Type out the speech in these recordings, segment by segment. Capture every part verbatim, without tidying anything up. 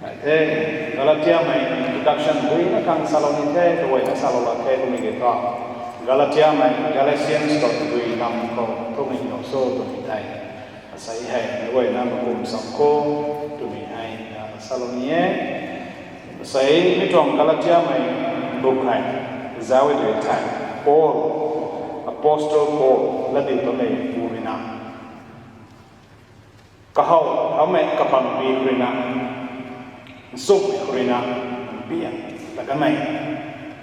The Galatiamei introduction duina khang salou ni the, kaguayna salou lak the twmei ki thu, Galatiamei, Galatians khou dui nam khou thumei lou so twmei tei, asei hei kaguayna makum sam khou twmei hei salou ni e. Asei mi tuang Galatiamei buk hei zauc e tw thei, Paul, Apostle Paul latdiutatmei pu ruina, kahaw thaumei kabangbi khou ruina, nchumhmei khou ruina, bian ta kanmei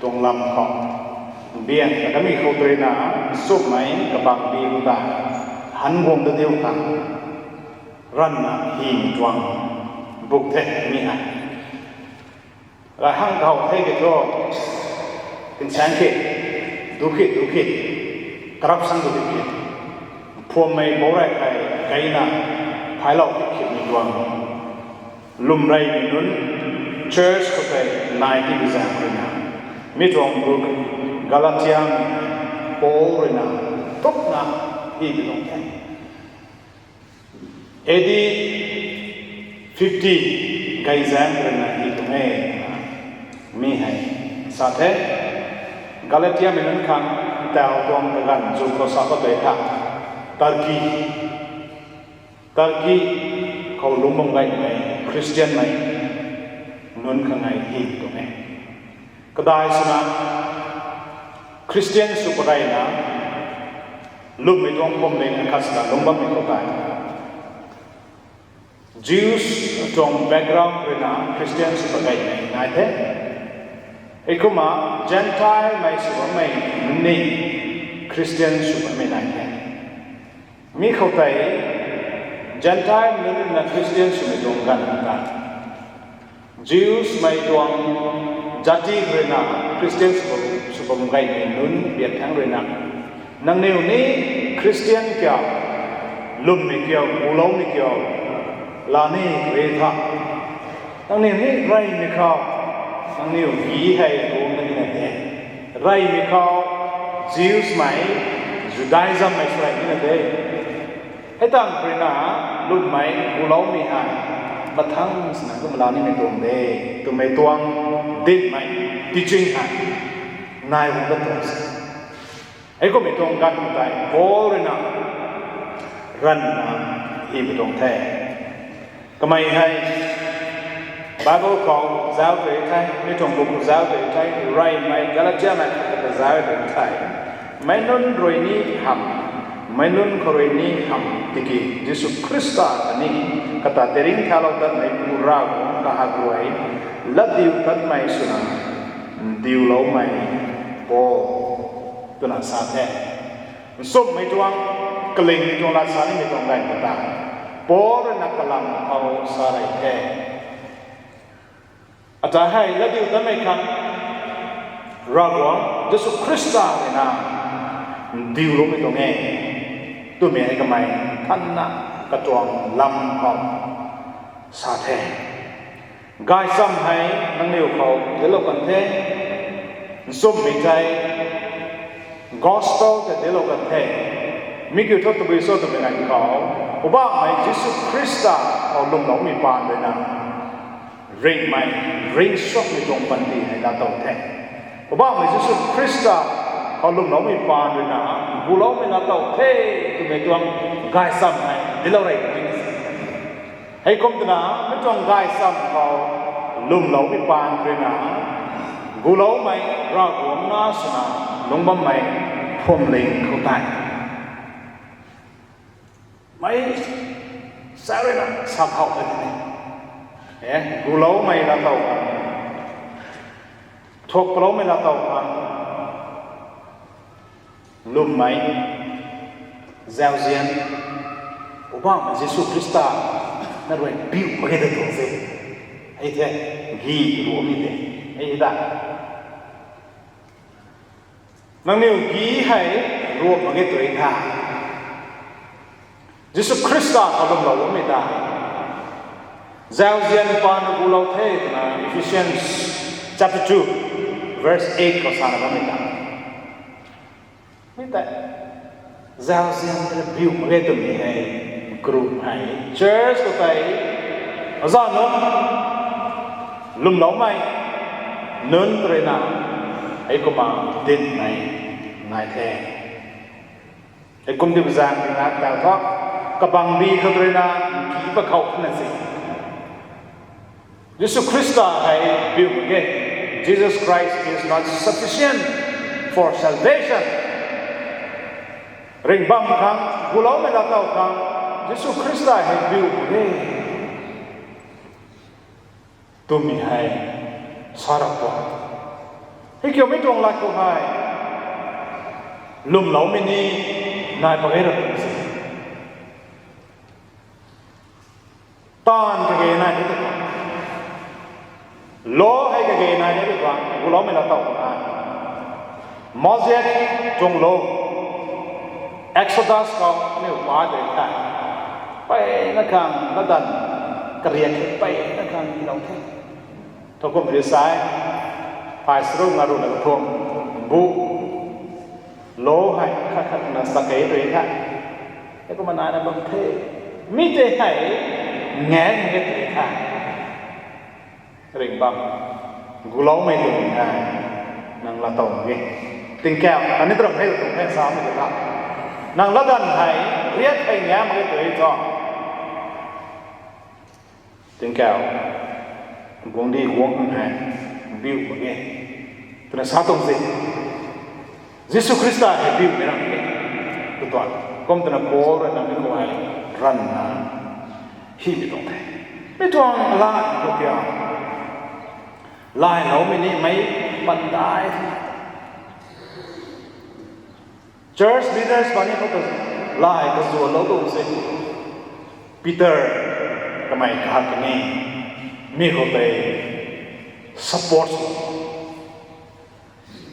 tuang lam khou, bian ta kanmei khou ruina, nchumhmei kabangbi khou ta, han guang ta diu khang, ranvna hymei tuang buk the mi hei. Raihang kahaw the ki thu, kinsaeng khe, du khe, du khe, corruption du khe, phuammei bou rey hei kaina, phailou khe khimei tuang, lwmreymei nunc, church khou tei nai tibi zaeng ruina, mi tuang buk, Galatiamei, Paul ruina, tukna, hymei tuang the. A D fifty gayzaeng ruina hi tuang e, mi hei sa the. Galatiamei nunc khang, tau tuang kaganv zu khou sa khou tei tha, Turkey, Turkey khou lungc bam gaymei Christianmei nunc khang hei hi tuang e. Kadai swna Christian sw pagayna, lwmmei tuang phuamling akhat swna lungc bammei khou tei, Jews tuang background ruina Christian sw pagaymei nai the. Heikumna Gentilemei sw bammei nunc ni Christian sw bammei nai the. Mi khou tei Gentilemei nunc ruina Christian swmei tuang ganv ta, Jewsmei tuang jati ruina Christian sw bam, sw bam gaymei nunc biak thangc ruina, nangniw ni Christian kiu, lwmmei kiu, guloumei kiu, la ni re tha. Nangniw ni reymei khou, nangniw gi hei guang na ni na the. Reymei khou, Jewsmei, Judaismmei swrey ni na the. Hei tangv ruina, lwmmei, guloumei hei, mathang swna kum la nimei tuang de, twmei tuang, dinmei, teaching hei, nai guang dat tuang se. Heikummei tuang ganv tei Paul ruina, ranvna, hymei tuang the. Kamei hei, Bible khou zauc tei the, mi tuang buk khou zauc tei the, reymei Galatiamei khat ta zauc tei the. Meic nunc rui ni hamh, meic nunc khou rui ni hamh tiki Jisu Khrista khatni kata tei ringcthaulou tatmeipu Ravguangc kahak rui, latdiutatmei swna, ndiuloumei Paul, twna sa the. Nchumhmei tuang, kalingmei tuang lat sa nimei tuang ganv ta, Paul ruina kalam khou sa rey the. Ata hei latdiutatmei khang, Ravguangc Jisu Khrista ruina, ndiuloumei tuang e, twmei hei kamei, thanna, katuang lam khou, sa the. Gaychamv hei nangniw khou dinclou kan the, nchumhmei tei, gospel tei dinclou kan the, mi kiu thu tabui cho twmei ganv khou, Poubauhmei Jisu Khrista khou lwmloumei paan ruina, ringhmei, ringcsuangmei tuang panty hei laatow the. Poubauhmei Jisu Khrista khou lwmloumei paan ruina, guloumei laatow the, twmei tuang gaychamv hei dinclou rey kan the. Heikum twna, mi tuang gaychamv khou, lwmloumei paan ruina, guloumei Ravguangc na swna, lungc bammei, phuamling khou tei, mei, sa ruina sa khou tei ni, e, guloumei laatow khang, thuak paloumei laatow khang, lwmmei, zauzian, Poubauhmei Jisu Khrista, na rui biu mak ge ta tuang se. Hei the, gi ruh ni de. Hei ta, nangniw gi hei ruh mak ge tui tha. Jisu Khrista khou lwmlou bammei ta, zauzian paan gulou the twna Ephesians chapter two, verse eight khou sana bammei ta, mi tei, zauzian tei biu mak ge twmei hei, group hei, church khou tei, aza nunc, Lwmloumei nunc tw ruina, heikumna dinmei nai the. Heikum di bazang tina tau thu, kabangbi khou tw ruina, ki pakhou na si. Jisu Khrista hei biu mak ge. Jesus Christ is not sufficient for salvation. Ringhbam khang, guloumei laa taw khang, Jisu Khrista hei biu mak ge. Twmei hei sa rap tuang. Heikiumei tuang lat khou hei, lwmloumei ni nai pagei rap tuang si. Taanv kage nai ni tu tuang. Law hei kage nai ni tu tuang. Guloumei laa taw tuang. Moses tuang law, Exodus khou aniu pa de tei, mpeyna khang latdanv kariak hei mpeyna khang tiilou the. Thowkumhmei rui sa e, phay charuk nga ruhna kathumh bu, law hei khat khatna sa kei tw the. Heikumna naina bam the. Mi tei hei ngaengc mak ge tw the. Ringhbam, guloumei twmei hei nang laa taw mak ge. Tingkauh khatni taram hei laa tuang the samei tu tha. Nang latdanv hei riak hei ngaengc mak ge tw e thu, tingkauh guangcdic guang khang hei biu mak ge twna sa tuang se. Jisu Khrista hei biumei ram e. Tw tuang. Kum twna Paul ruina mi khou hei ranvna hymei tuang the. Mi tuang lat khou kiu, lailoumei ni mei pandai the. Church leaders puni khou ta lai kazualou tuang se. Peter kamei kahak ni mi khou tei support.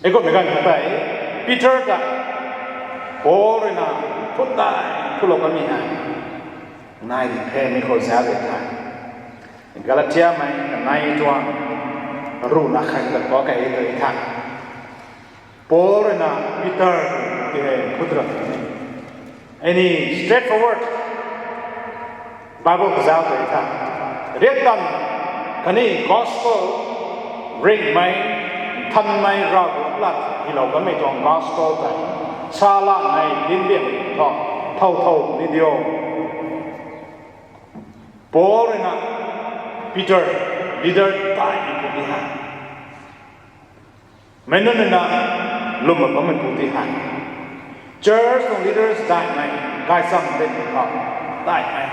Heikumhmei ganv khou tei Peter ta Paul ruina phut tei phulou kanmei hei nai di the, mi khou zauc di the. Galatiamei kanei tuang ruhna khat ta pa kei tw the. Paul ruina Peter tei hei phut ra, any straightforward Bible kazauc tei tha, riakdanv khatni gospel, ringhmei, nthanmei Ravguangc lat hylou kanmei tuang gospel tei sa lanmei dinc biak thu, thow thow ni dio. Paul ruina Peter leader daihmei pu di hei, meic nunc ruina lwmmei bammei pu di hei, church tuang leaders daihmei, gaychamv dinmei khou daihmei,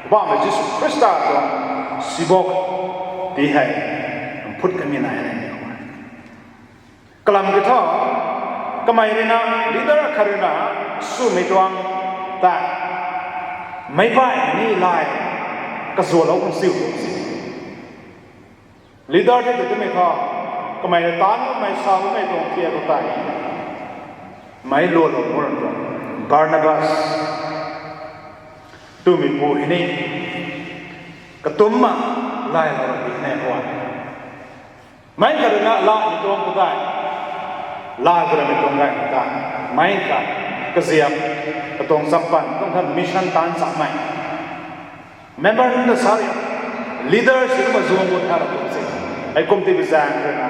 Poubauhmei Jisu Khrista tuang sibok ti hei phut kanmei nai e. Kalam kiu thu, kamei ruina, leader khat ruina swmei tuang tei meic baihmei ni lai kazualou khang siu tuang si. Leader tei twmei thu, kamei rui taanv bammei, sa bammei tuang thiak khou tei meic lualou pu ra tuang, Barnabas twmei pu hei ni katumcna lailou ra di ne khwan. Meic khat ruina laimei tuang khou tei, lai khou ramei tuang gay khou tei, meic khat kaziap, katuang champan tuang khat mission taanv chammei, member nunc ta sa ri, leader sw kumna zuang gu tha ra tuang se. Heikum ti bi zaeng ruina,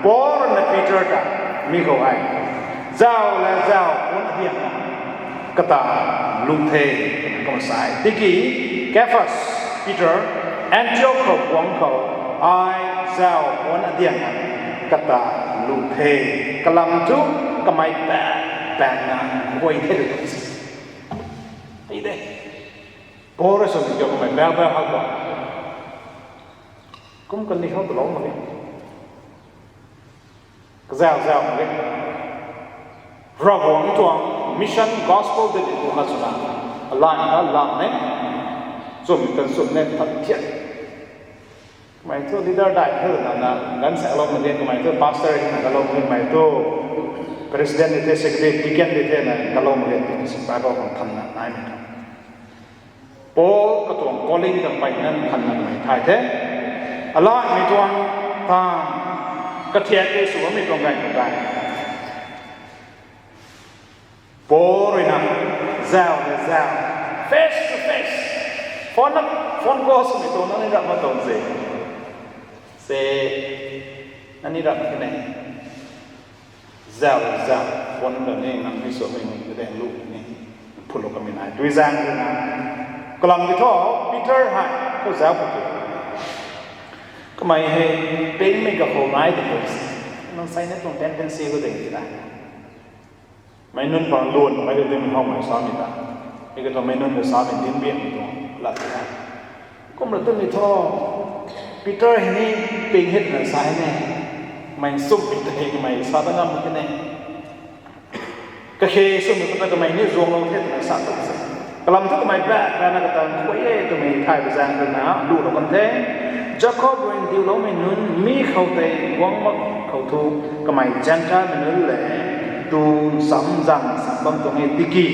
Paul ruina Peter ta mi khou hei, zauc la zauc puan adiangna kata lu the, kum sa e. Tiki Cephas, Peter, Antioch khou guang khou, ai zauc puan adiangna kata lu the. Kalam thu kamei baek baekna guay the tw tuang se. Ti de. Paul rui swmei kiu kamei baek baek hak tuang. Kum kani khou twlou mak ge. Kazauh zauh mak ge. Ravguangc tuang mission, gospel dinmei pu khat swna, alan kha lan e. Chumtan chum ne, tan thiak. Kamei thu leader dai the na, na ganvsaeklou mak ge, kamei thu pastor hei na kalou mak ge, kamei thu president di the, secretary, deacon di the na kalou mak ge, Bible khang thanna naimei thu. Paul katuang calling ta mpeyna nthanna kamei thay the. Alanmei tuang taanv kathiak tei sw bammei tuang gay khou tei, Paul ruina zauc na zauc, face to face, phone na, phone call swmei tuang na ni rap mak tuang se. Se, ni ram khe ne. Zau zau, puan ra ni nang ni swmei nunc kadaeng lu ni, phulou kamei nai. Tui zaeng rui na, kalam ki thu, Peter hei, khou zau khou tu. Kamei hei, pingmei kakhou nai de tu si. Nang sai na tuang tendency khou ding ti na. Mei nunc pang luan mei tu dimei how mei sa mei ta. Hei ka tu mei nunc ta sa mei dim biak mei tuang lat ti na. Kum ra tu ni thu, Peter hei ni ping hei twna sa hei ne. Mei sumh ping ta hei kamei sa ta ngam mak khe ne. Kakhe swmei khou ta kamei ni zuanglou the twna sa tu se. Kalam thu kamei back rana kata khuay e twmei thay ba zaeng rui na lulou kan the. Jakob rui ndiuloumei nunc mi khou tei guang mak khou thu kamei Gentile mei nunc le tu nsam zang sam bam tuang e tiki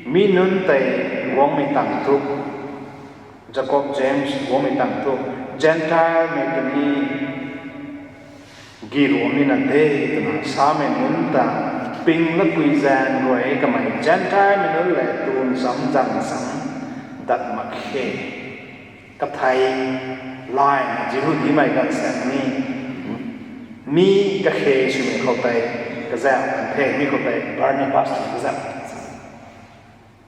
mi nunc tei guangmei tang thu, Jakob, James guangmei tang thu, Gentile mei tei ni gi ruang ni na de twna samei nunc ta ping lapui zaeng rui kamei Gentile mei nunc le tu nsam zang sam dat mak khe. Kathei lai na Jihudimei ganv sa ni, mi kakhe swmei khou tei kazauh kan the, mi khou tei Barnabas twna kazauh kan the.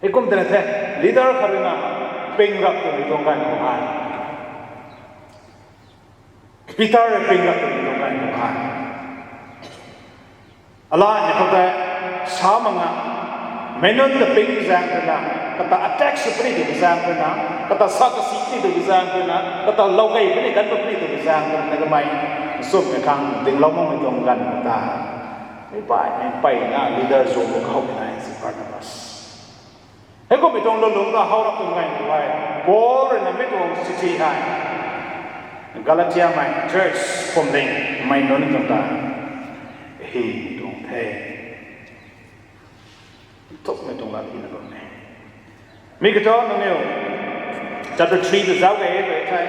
Hei kum twna the, leader khat rui na ping rap twmei tuang ganv khou hei, Peter rui ping rap twmei tuang ganv khou hei, alanmei khou tei sa mak nga, mei nunc ta ping zaeng rui na, kata attack sw puni tw zaeng rui na, kata sa kasi puni tw zaeng rui na, kata lou kei puni kan puni tw zaeng rui na kamei sumhmei khang dinglou makmei tuang ganv khou ta, mei pai mei pai na leader zuang khou khou mei nai si Barnabas. Hei kummei tuang lulung na how rap tuang ganv khou hei, Paul rui na mi tuang city hei, Galatiamei church pumling mei nunc tuang ta hi tuang the. Nthukmei tuang lat hina bam e. Mi kata nangniw chapter three ta zauc e tei thei,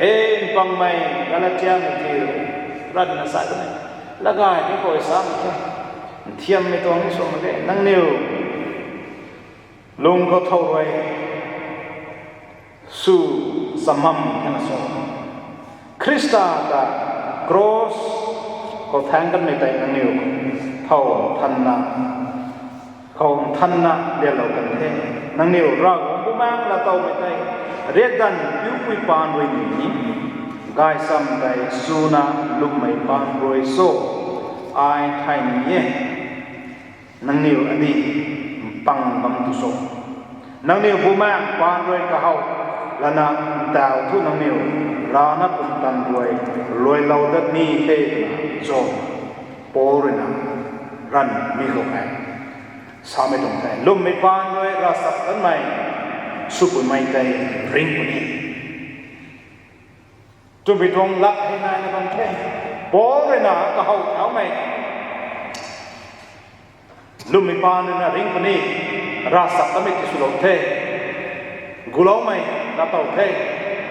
he mpangmei Galatiamei ti, rat na sa twmei, lagay ni koi sa mak khe, nthiammei tuang ni sw mak khe, nangniw lung khou thow rui sw chamam khe na sw, Khrista ta cross khou thaeng kanmei tei nangniw thow nthanna, khou nthanna lialou kan the. Nangniw Ravguangc Bumaengh laatowmei tei riakdanv piupui paan rui ni, gaysam tei chuna lwmmei paan rui cho, ai thay ni e. Nangniw adi mpang bam tu cho? Nangniw Bumaengh paan rui kahow lana ntaw thu nangniw rana pumtan rui luailou dat ni the twna cho? Paul rui na ranv mi khou hei samei tuang the. Lwmmei paan rui ravchaptatmei swpui mei tei ringh puni twmei tuang lat hei naina bam the. Paul rui na kahow thaumei, lwmmei paan rui na ringh puni, ravchaptatmei tiswlou the, guloumei laatow the,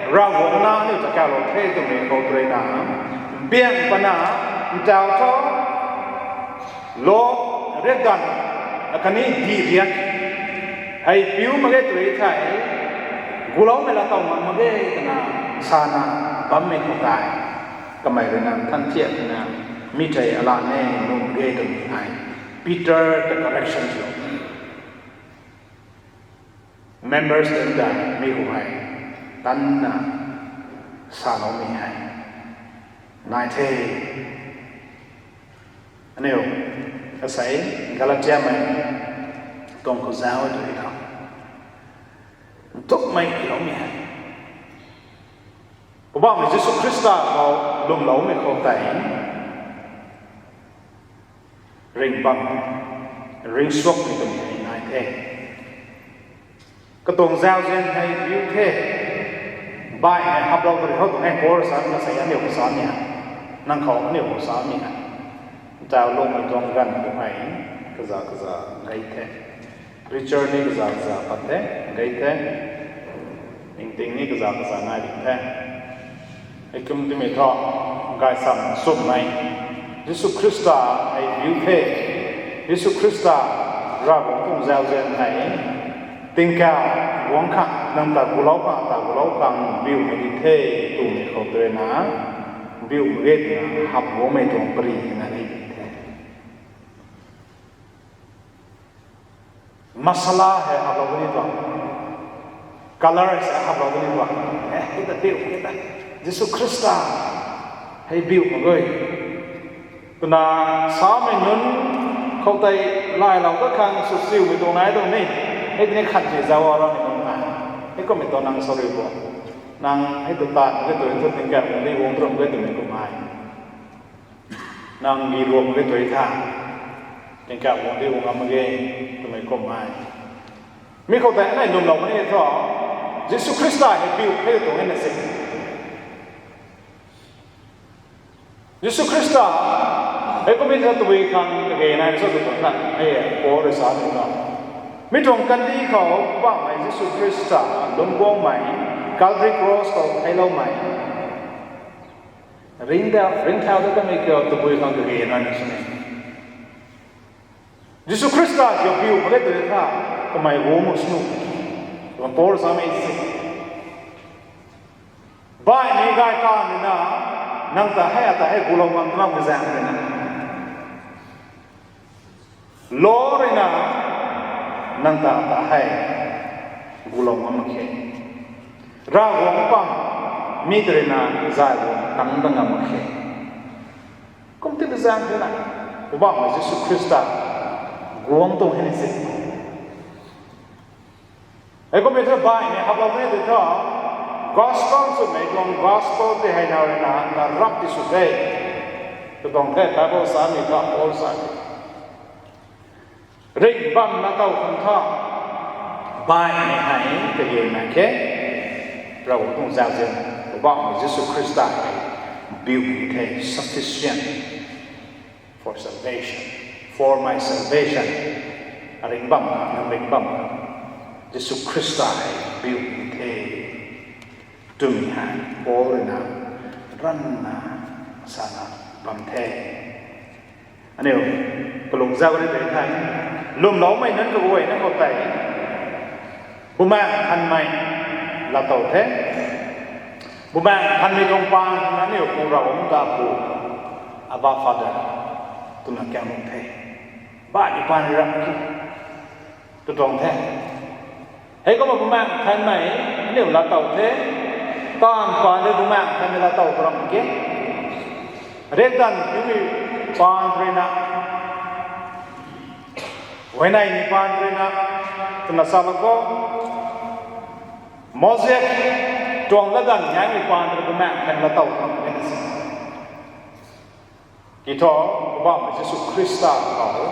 Ravguangc na aniu ta kaulou the twmei khou rui na, biang pana, ntaw thu, lo, riakdanv, akhatni dih riak hei piu mak ge tw thei, guloumei laatow ngam mak ge twna sana bammei khou tei, kamei rui na nthan thiak twna, mi tei alan e, num ge twmei hei Peter ta correction sw, members tei ta mi khou hei tanna saloumei hei nai the. Aniu asei Galatiamei tuang khou zauc e tw tha, nthukmei tiiloumei hei, Poubauhmei Jisu Khrista khou lwmloumei khou tei ringh bam, ringcsuakmei twmei hei nai the. Katuang zauzian hei piu the. Baihmei haplou pari khou tuang e, Paul sa na sei aniu khou samei hei, nang khou aniu khou samei hei, ntaw lungmei tuang ganv khou hei kaza kaza gay the. Preacher ni kaza kaza pat the, gay the. Ningting ni kaza kaza nai di the. Hei kum timei thu, gaysam swmmei Jisu Khrista hei piu the. Jisu Khrista Ravguangc tuang zauzian hei tingkauh guang khang, nang ta gulou khang, ta gulou khang piumei di the twmei khou tei na, Biu mak ge twna hap guangmei tuang pari na ni the. Masala hei haplou ni tuang, color hei haplou ni tuang, e, hei ta biu, hei ta Jisu Khrista hei biu mak ge twna samei nunc khou tei lailou dat khang sw siumei tuang nai tuang ni. Hei tini khat ti zauc a ra ni nunc nai. Hei kummei tuang nang sorry bo. Nang hei tu taan ge tu thu tingkauh guang di guang tuang ge twmei kummei. Nang gi ruam ge tu tha. Tingkauh guang di guang ngam ge twmei kummei. Mi khou tei anei lwmlou puni thu, Jisu Khrista hei biu the tuang e na se. Jisu Khrista hei kummei tha tabui khang kage nai so tu tuang tha, hei Paul rui sa tu tha. Mi tuang kandih khou Poubauhmei Jisu Khrista lwm guangmei, Calvary Cross khou theicloumei, ringcthau, ringcthau ta kamei kiu tabui khang kage nai na sini. Jisu Khrista kiu biu mak ge tu tha, kamei guang mak sini. Tuang Paul samei se. Baihmei gay ta nina, nang ta hei ata hei gulou ngam twna zaeng nina. Law ruina, nang ta ata hei gulou ngam mak khe. Ravguangc pam, mi ta ruina zay guang tang ta ngam mak khe. Kum ti zaeng ruina, Poubauhmei Jisu Khrista guang tuang hei ni se. Hei kummei thu baihmei haplou ni tu thu, gospel swmei tuang gospel tei hei na ruina na rap ti sw the. Tu tuang the Bible samei thu Paul sa. Ringh bam na tow khang thu, baihmei hei kage nai khe, Ravguangc tuang zauzian, Poubauhmei Jisu Khrista hei biu ni the, sufficient for salvation, for my salvation. Aring bam, nang ring bam, Jisu Khrista hei biu ni the twmei hei Paul ruina ranna sana bam the. Aniu kalung zauc ri tei the, lwmloumei nunc kaguayna khou tei Bumaengh Nthanmei laatow the. Bumaengh Nthanmei tuang paan aniu Pu Ravguangc ta Pu, Abba Father twna kiang nuh the. Baihmei paan ram ki tu tuang the. Heikumna Bumaengh Nthanmei aniu laatow the. Taanv paan rui Bumaengh Nthanmei laatow ram ke. Riakdanv piumei paan ruina, huayneymei paan ruina, twna sa mak khou, Moses tuang latdanv nai mei paan rui Bumaengh Nthanmei laatow ram ke na si. Kiu thu, Poubauhmei Jisu Khrista khou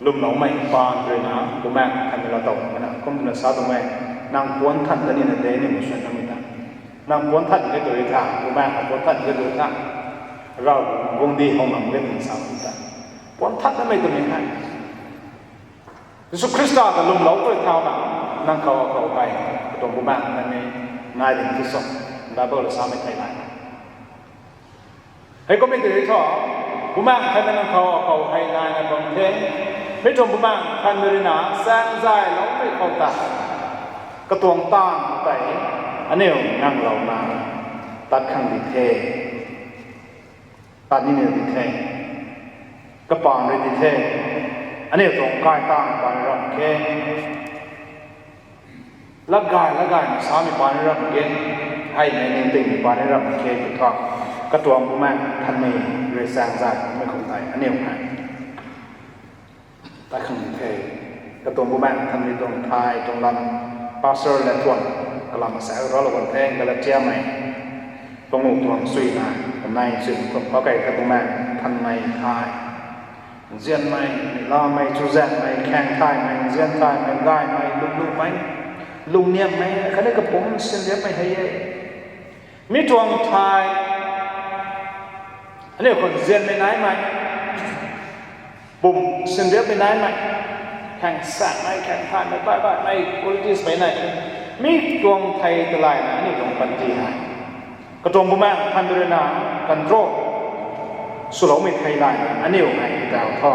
lwmloumei paan ruina Bumaengh Nthanmei laatow mak na, kum twna sa tuang e, nang puan than ta nina de ni mu swan namei ta. Nang puan than ke tu tha, Bumaengh puan than ke tu tha, Ravguangc guangcdic how mak ge twna sa tuang ta. Puan than namei twmei hei Jisu Khrista ta lwmlou tu thauna, nang khou akhou hei katuang Bumaengh Nthanmei nai ding tu sa, Bible rui samei thei nai. Heikummei tei thu, Bumaengh Nthanmei nang khou akhou hei naina bam the. Mi tuang Bumaengh Nthanmei ruina saengzayloumei khou ta, katuang taanv tei aniu nganglou na tat khang di the. Tat nini di the. Kapaan rui di the. Aniu tuang kai taanv paan ram khe. Latgay latgay na samei paan ram khe. Heimei ningtingmei paan ram khe tu thu, katuang Bumaengh Nthanmei rui saengzay mei khou tei aniu hei tat khang di the. Katuang Bumaengh Nthanmei tuang thay tuang lam, Pastor Lathuan kalam sa ralou kan the, Galatiamei panguh tuang suina, kanei suina tuang pakei kha Bumaengh Nthanmei thay. Nzianmei, meilamei, chuzaenghmei, khaeng thaymei, nzian thaymei, gaymei, lunglummei, lungniamhmei khatni kapumc sinriapmei hei e. Mi tuang thay, aniu khou nzianmei naimei, pumc sinriapmei naimei, khaeng saenghmei, khaeng thaymei, baih baihmei qualities mei nai. Mi tuang thei ta layna aniu tuang panty hei katuang Bumaengh Nthanmei ruina control swloumei thei layna aniu hei tau thu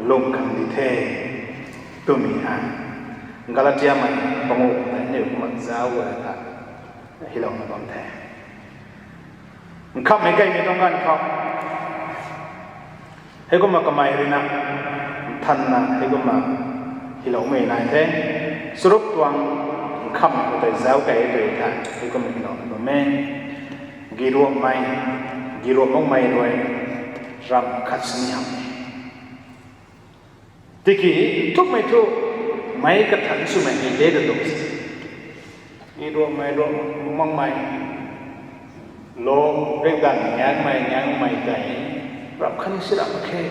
lung khang di the twmei hei Galatiamei panguh tei aniu kumna zauc gay tha hylouna bam the. Nkhamhmei kaimei tuang ganv khou, heikumna kamei ruina nthanna heikumna hyloumei nai the. Charuk tuang nkhamhmei khou tei zauc kei tei the, heikumna hylou bam e. Giruammei, giruam makmei rui ramh khat sini hamh e. Tiki nthukmei thu meic kathan swmei hei de ta tuang se. Giruammei, ruam makmei, lo, riakdanv ngaengmei, ngaengmei tei ramh khat ni si ramh mak khe.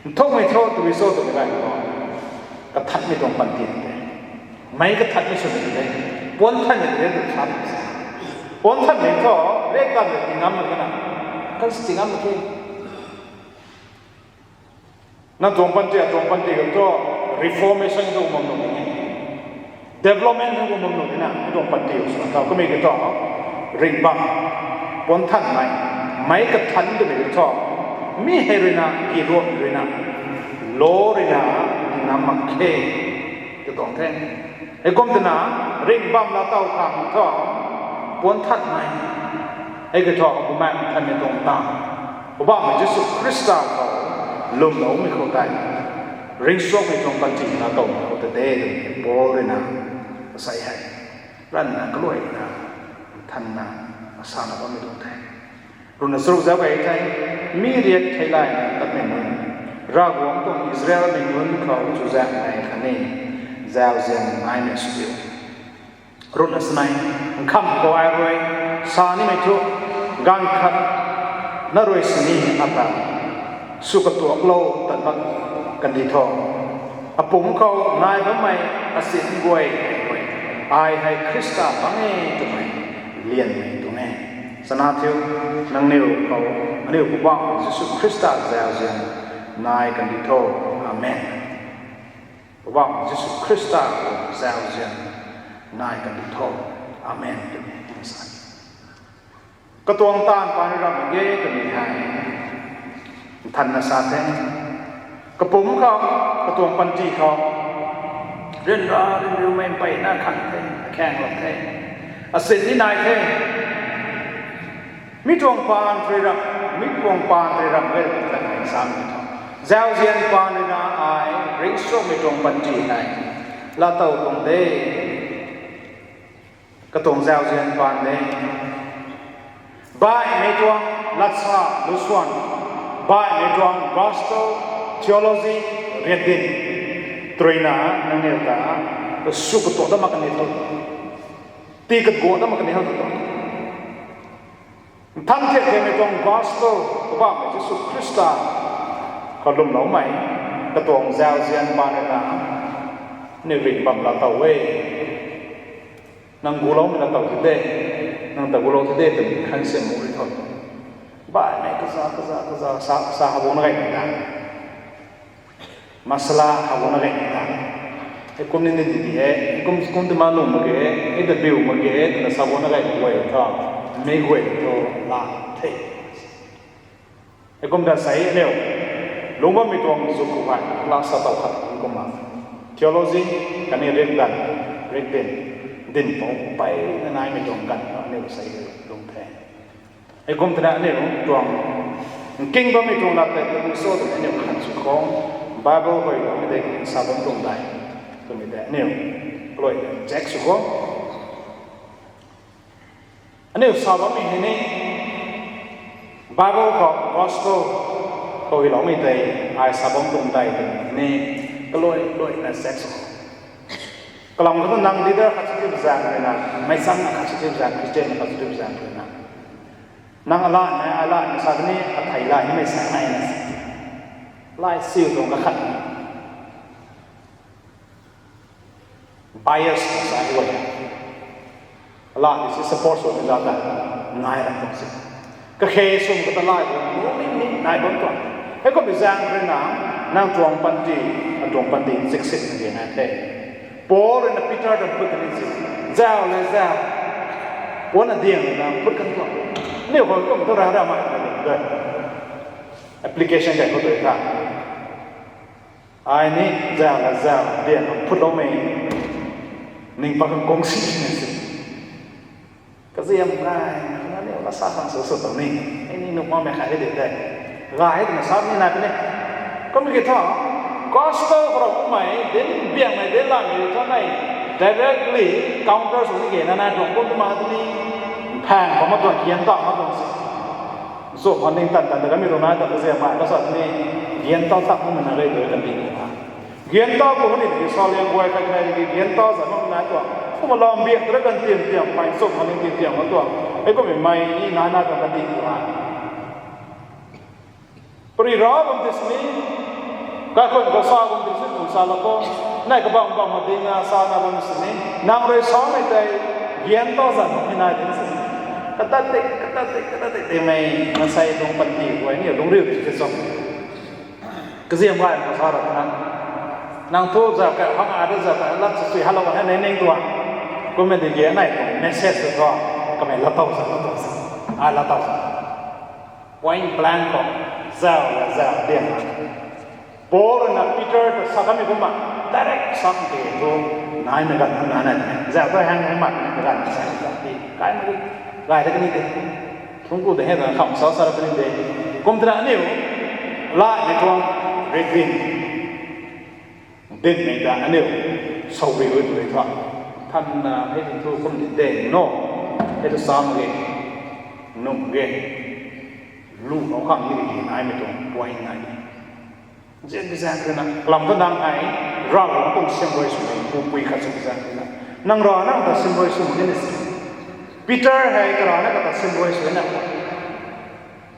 Nthukmei thu tabui cho twmei ganv khou, kathanmei tuang panty tei, meic kathanmei swmei tei, puan thanmei tei tu sa, puan thanmei thu riakdanv tei tii ngam mak khe na, kan si tii ngam mak khe. Nang tuang panty, atuang panty khou thu reformation tu bam nuh ni, development tu bam nuh ni na, tuang panty sw tau kamei ki thu, ringh bam, puan thanmei, meic kathan twmei thu, mi hei ruina, giruam ruina, lo ruina, tii ngam mak khe, tw tuang the. Heikum twna, ringh bam laa tow khang thu, puan thanmei, hei ki thu, Bumaengh Nthanmei tuang taanv, Poubauhmei Jisu Khrista khou lwmloumei khou tei, ringcsuangmei tuang panty laa towmei khou ta de, twmei Paul ruina, asei hei, ranvna kaluaina, nthanna, sana bammei tuang the. Ruhna charuk zauc kei the, mi riak theilayna tatmei nunc, Ravguangc tuang Israelmei nunc khou chuzaenghmei khatni zauzian naimei sw diu. Ruhna chanei, nkham khou ai rui sa nimei thu, ganv khat na rui sini ata sw katuaklou tat mak kandih tho. Apumc khou nai bammei asin guay hei rui, ai hei Khrista bang e twmei lianmei tuang e. Sana thiu, nangniw khou aniu Poubauhmei Jisu Khrista zauzian nai kandih tho. Amen. Poubauhmei Jisu Khrista tuang zauzian nai kandih tho. Amen twmei sa. Katuang taanv paan rui ramh mak ge twmei hei nthanna sa the. Kapumc khou, katuang panty khou, ryanra ryanriumei mpeyna khang the, akhaeng lak the, asin ni nai the. Mi tuang paan rui ramh, mi tuang paan rui ramh ge twmei ta nai samei tho. Zauzian paan ruina ai ringcsuangmei tuang panty hei laa tow tuang de. Katuang zauzian paan de. Baihmei tuang latsa lusuan, baihmei tuang gospel, theology, riakdin, twruina nangniw ta sw katuak dat mak kani tho, tii katuak dat mak kani tho. Nthan thiak thiakmei tuang gospel, Poubauhmei Jisu Khrista khou lwmloumei, katuang zauzian paan ruina aniu ringh bam laa tow e. Nang guloumei laa tow the de, nang ta gulou the de twmei khang siam mu rui tho. Baihmei kaza, kaza, kaza, sa, sa habuang na gay ni ta, masala habuang na gay ni ta, hei kum ni ni di di e, kum, kum twma lung mak ge, hei ta biu mak ge twna sa habuang na gay guay tho, mei guay tho, la the. Heikum ta sei aniu lungc bammei tuang zu khou hei laa sa tow khat kumna, theology khatni riakdanv, riakdin, dinhpouc mpeyna naimei tuang ganv khou aniu sei lung the. Heikum twna aniu tuang nking bammei tuang lat tei tabui cho twmei aniu khan sw khou, Bible khou loumei tei sa bam tuang dai twmei tei aniu kalui check sw khou, aniu sa bammei hei ni, Bible khou, gospel khou hyloumei tei ai sa bam tuang dai twmei ni kalui luina check sw khou, kalam khou tu nang leader khat sw tip zaeng ruina, meic changna khat sw tip zaeng, Christian khat sw tip zaeng ruina, nang alanmei, alanmei sa ni, athei lai nimei sa nai na, lai siu tuang kakhat bias sa e. Alanmei si support swmei zat ta nai ram tuang se. Kakhe swm kata lai tuang lu ni ni nai bam tuang. Heikummei zaeng ruina nang tuang panty, atuang panty ziksit na di nai the. Paul ruina Peter ta phut kani si, zau le zau, puanna diang ruina phut kan tuang. Aniu khou kum tu ra ramei de, application kai khou tu tha. Ai ni zau la zau diang phutloumei ning pat kan kung si na si, kaziam nai, aniu Asa khang sw sw tuang ni. Ei ni nuh makmei khat hei de tei. Gay hei twna sa ni nai puni. Kum ki thu, gospel khou rui kumhmei, dinc biangmei, dinc latmei thu nei directly counter sw ni ke na nai tuang kum tu ma tu ni. Phang bam ma tuang, gian ta ma tuang si. Nchumh khou ning tan tan ta kamei tuang nai tuang kaziam mai, kasa tu ni. Gian ta tak makmei na rei dui kan di ni tha. Gian ta khou ni ki sa liang guay khat nai ki gian ta zan makmei nai tuang. Kumna lam biak ta kan tiam tiam, mei nchumh khou ning tiam tiam ma tuang. Ei kumhmei mei ni nai nai tuang kan di ni tha. Pari ra bam ti sini, kaikhun khou sa bam ti sini tuang sa la khou, nai kabam bam ma ding na sa na bam sini, nang rui sa mei tei, gian ta zan mi nai ding sini. Katat tei, katat tei, katat tei, tei mei, na sai lung panty guay ni lungriu ti ti song. Kaziam gay ma sa ra na. Nang thu za ka, hang a da za ka, lat sui sui hello ka, hei ning tuang. Kumna di gian nai tuang, message tu tuang, kamei la tau sa, la tau sa. Ai la tau sa. Point blank khou, zau la zau dian na. Paul na Peter ta sa kamei kumna, direct sa ke tu, nai na gan na na, zau ta hang hang mak na gan sa ti, kai ma di, gay ta kani de. Thungc ku de hei ta kham sa sa ra kani de. Kum tana aniu, la ni tuang, red bean. Dinmei ta aniu, sau ri ui tu ri tha. Than na hei tu kum di de, no. Hei tu sa mak ge, num ge. Lu nau khang ni di naimei tuang point nai. Zian bi zaeng rui na, kalam thu nang hei, Ravguangc tuang siam rui sw ni, pupui khat sw bi zaeng rui na. Nang ra nang ta siam rui sw ni si. Peter hei kara na kata siam rui sw na.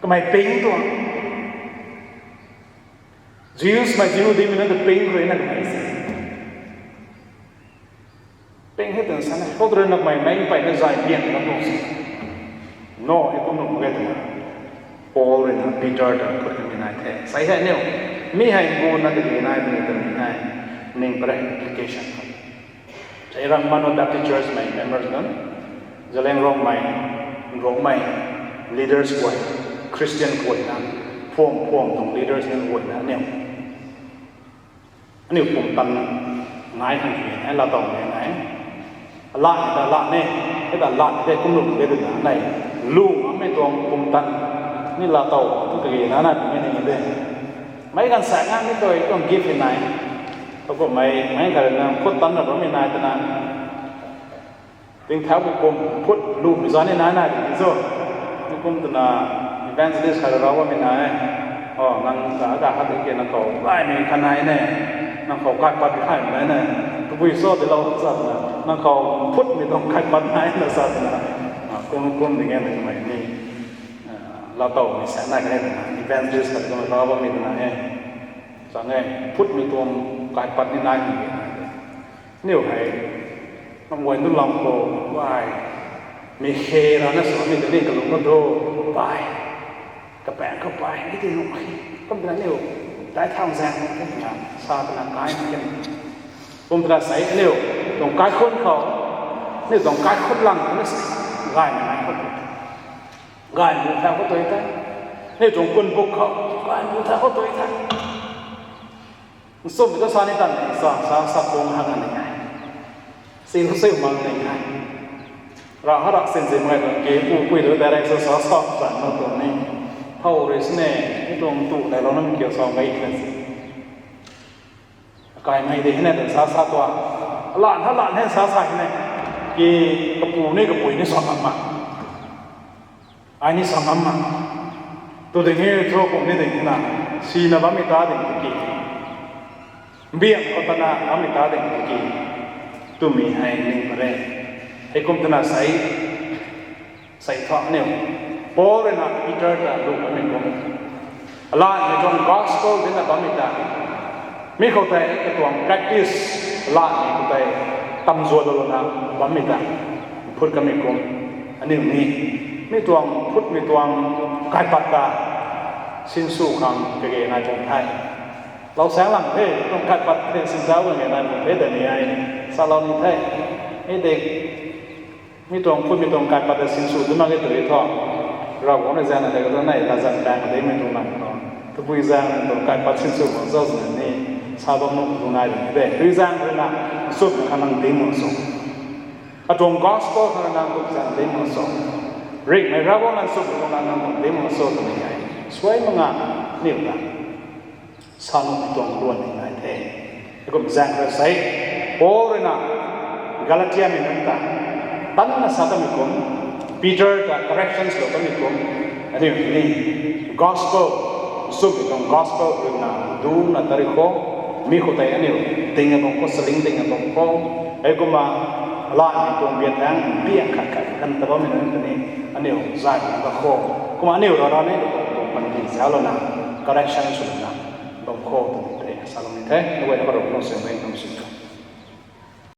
Kamei ping tuang. Jews mei Jihudimei nunc ta ping rui na kamei si. Ping hei twna sa na, khou rui na kamei mei mpeyna zay bian na tuang si. No, hei kum nuh mak ge twna. Paul rui na Peter ta phut kamei nai the. Sai hei niu. Mi hei mbu na kage nai mei twmei hei. Ning pare application. Zeliangrong Baptist Church mei members nunc, Zeliangrong mei, Rongmei leaders guay, Christian guay na, phuam phuam tuang leaders nunc guay na aniu, aniu pumtan nai khang ki, ai la tau ni nai. Lat ta lat ne, hei ta lat de kum lum de na nai. Lu mei tuang pumtan ni la tau tu kage na na mei ni de. Mei kan sa nga mi toi tuang gift nai. Khou mei, mei kha rui na phut tan na bammei nai twna. Tingthau ki kum phut lu mi zan ni nai nai di cho. Mi kum twna evangelist kha rui rau bammei nai. O, nang ta ka khat di ke nang khou gaymei kha nai ne. Nang khou kaipat kha nai ne. Tabui so di lou sa twna. Nang khou phutmei tuang kaipat nai na sa twna. A, kum kum di nge na mei ni. A, la tau mi sa nai kha ne twna. Evangelist kha rui rau bammei twna e. Sa nge, phutmei tuang kaipat ni nai ni. Niu hei, nang guay nunc lam khou, ai, mi khe ra na sa mi tei ni kalung na do, pai, kapaeng khou pai, mi tei nuh hei, kum twna niu, dai thau zaeng, kum twna sa twna kai mi ken. Kum twna sei niu, tuang kaikhun khou, niu tuang kaikhun lang khou na sei, gaymei nai khou. Gaymei thau khou tui the. Niu tuang kun buk khou, gaymei thau khou tui the. Nchumhmei ta sa ni tan ni sa, sa, sa pung hang ni nai. Sin siu mang ni nai. Ra ha ra sin sin mai tuang ke, pu pui tu direct sa, sa, sa, sa, na tuang ni. Thau rui sini, ni tuang tu, dai lou nam kiu sa mai kan si. Kaimei de hei na tuang sa, sa tuang. Lan ha lan hei sa, sa hei na. Ki kapu ni, kapui ni sa ngam ma. Ai ni sa ngam ma. Tu ding e thu kum ni ding na. Sina bammei ta ding ki. Biak khou tana bammei ta ding ki. Twmei hei ning pare. Hei kum twna sei. Sei thu aniu. Paul rui na Peter ta lu bammei kum. Latmei tuang gospel dina bammei ta. Mi khou tei katuang practice latmei khou tei tamzuat lou na bammei ta. Phut kamei kum. Aniu ni. Mi tuang phutmei tuang kaipat ta. Sinsw khang kage nai tuang the. Lau saeng lang the, tuang kaipat the, sinzau kage nai tuang the, tei ni ai. Salou ni the. Mi de. Mi tuang phutmei tuang kaipat ta sinsw tu mak ge tw e thu. Ravguangc na zaeng na tei katuang nai, ta zaeng tang de mei tuang lang thu. Tabui zaeng tuang kaipat sinsw khang zauc zan ni, sa bam nuh tuang nai de. Tui zaeng rui na, nchumh khang nang ding mak sw. Atuang gospel khang nang kum zaeng ding mak sw. Ringhmei Ravguangc nang sumei tuang na nang tuang ding mak sw twmei hei suai mak nga aniu ta sa nuhmei tuang luan ni nai the. Heikum zaeng khou sei Paul rui na Galatiamei nunc ta tanna sa tamei kum, Peter ta corrections lou tamei kum, aniu ni gospel, sumei tuang gospel rui na duna tari khou, mi khou tei aniu ding a bam khou, saling ding a bam khou, heikumna latmei tuang biak thaeng biak khat khat kan ta bammei nunc ta ni aniu zay bam ta khou, kumna aniu rara ni tuang panty zauclouna correction swna bam khou twmei tei salou ni the. Nang guayna karuh nang sw bang nang sw